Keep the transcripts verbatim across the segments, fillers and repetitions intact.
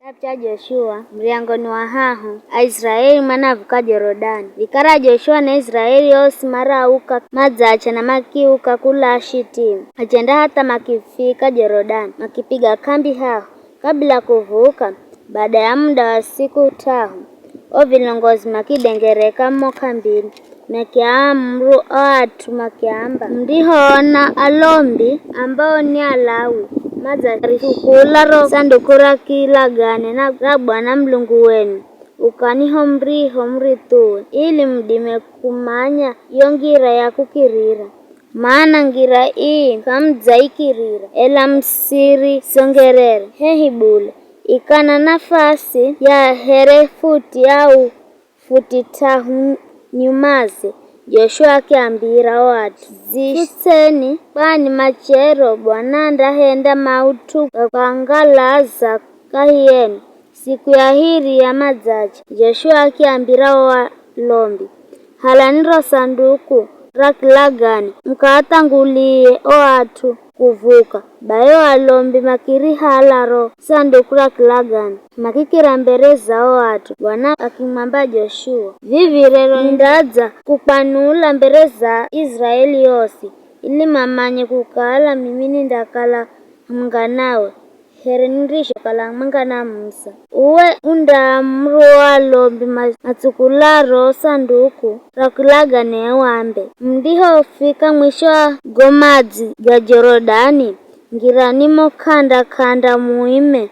Cha Joshua, muryango ni wa hahu, Aisraeli manavuka Jorodani. Vikara Joshua na Aisraeli osi marauka madzacha na makiuka kula Shitimu, achenda hata makifika Jorodani, makipiga kambi haho. Kabila kuvuka, baada ya muda wa siku tahu, o vilongozi makidengereka mo kambini, makiaamuru o at'u makiamba, "Mundihoona alombi ambao ni Alawi madzatsukula ro sanduku ra kilagane na ra Bwana Mulungu wenu, ukani ho muriho murithuwe, ili mudime kumanya yo ngira ya kukirira. Mana ngira ii k'amudzaikirira, ela musirisongerere hehi bule. Ikana nafasi ya here futi au futi tahu nyumaze." Joshua akiambira o at'u, "Dzishutseni, kwani machero Bwana andahenda maut'u ga kwangalaza kahi yenu siku ya hiri ya madzache." Joshua akiambira o alombi, "Halani ro sanduku ra kilagane, mukaathangulie o at'u kuvuka." Bai o alombi makirihala ro sanduku ra kilagane, makikira mbere za o at'u. Bwana akimwamba Joshua, "Vivi rero nindadza kukwanula mbere za Israeli yosi, ili mamanye kukala mimi nindakala hamwenga nawe, here nirizhokala hamwenga na Musa. Uwe undaamuru o alombi ma- matsukula ro sanduku ra kilagane, wambe, 'Mundihofika mwisho wa go madzi ga Jorodani, ngirani mo k'anda-k'anda muime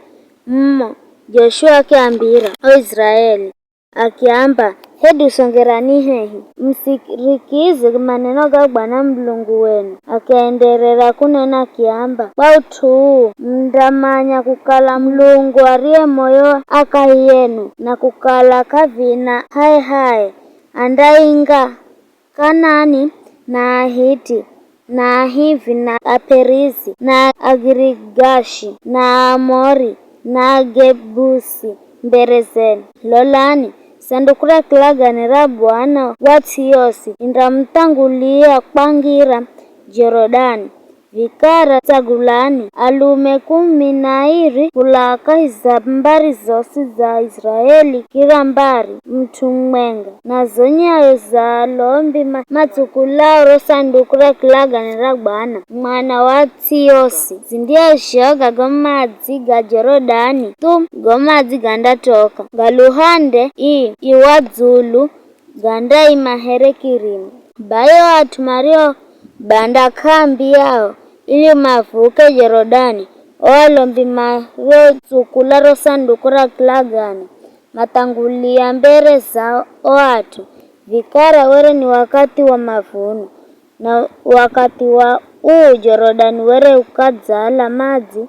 mumo.'" Joshua akiambira o Israeli, akiamba, "Hedu songerani hehi, musirikize maneno ga Bwana Mulungu wenu." Akienderera kunena akiamba, "Kwa ut'u uu mundamanya kukala Mulungu ariye moyo akahi yenu, na kukala k'avina hae-hae andainga Kanani, na Ahiti, na Ahivi, na Aperizi, na Agirigashi, na Aamori, na Agebusi mbere zenu. Lolani, sanduku ra kilagane ra Bwana wa ts'i yosi rindamuthangulia kwangira Jorodani. Vikara tsagulani alume kumi na airi kula kahi za mbari zosi za Israeli, kira mbari mut'u mumwenga, na zo nyayo za alombi ma- matsukulao ro sanduku ra kilagane ra Bwana, Mwana wa ts'i yosi, zindiozhoga go madzi ga Jorodani thu, go madzi gandatoka, ga luhande ii iwa dzulu, gandaima here kirima. Bai o at'u mario banda k'ambi yao ili mavuke Jorodani, o alombi mariotsukula ro sanduku ra kilagane, mathangulia mbere za o at'u. Vikara were ni wakathi wa mavuno, na wakathi wa uu Jorodani were ukadzala madzi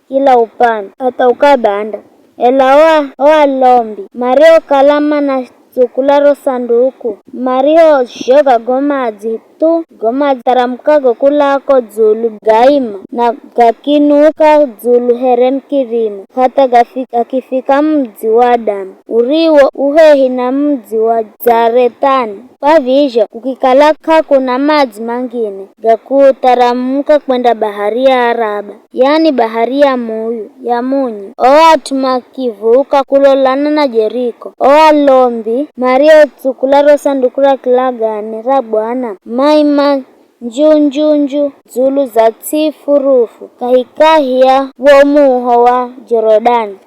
kila upande, hatha ukabanda. Ela o a- o alombi mariokala manatsukula ro sanduku, mariozhoga go madzi thu, go madzi garamukago kula ko dzulu gaima, na gakinuka dzulu here mukirima, hatha gafi- gakifika mudzi wa Adamu, uriwo uhehi na mudzi wa Zarethani. Kwa vizho, kukikala k'akuna madzi mangine ga kutharamuka kwenda bahari ya Araba, yani bahari ya muyu, ya munyu. O at'u makivuka kulolana na Jeriko. O alombi mariotsukula ro sanduku ra kilagane ra Bwana, maima nju-nju-nju dzulu za ts'i furufu, kahikahi ya wo muho wa Jorodani,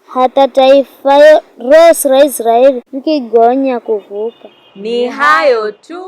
hatha taifa yo- rosi ra Israeli rikigonya kuvuka. Ni hayo tu.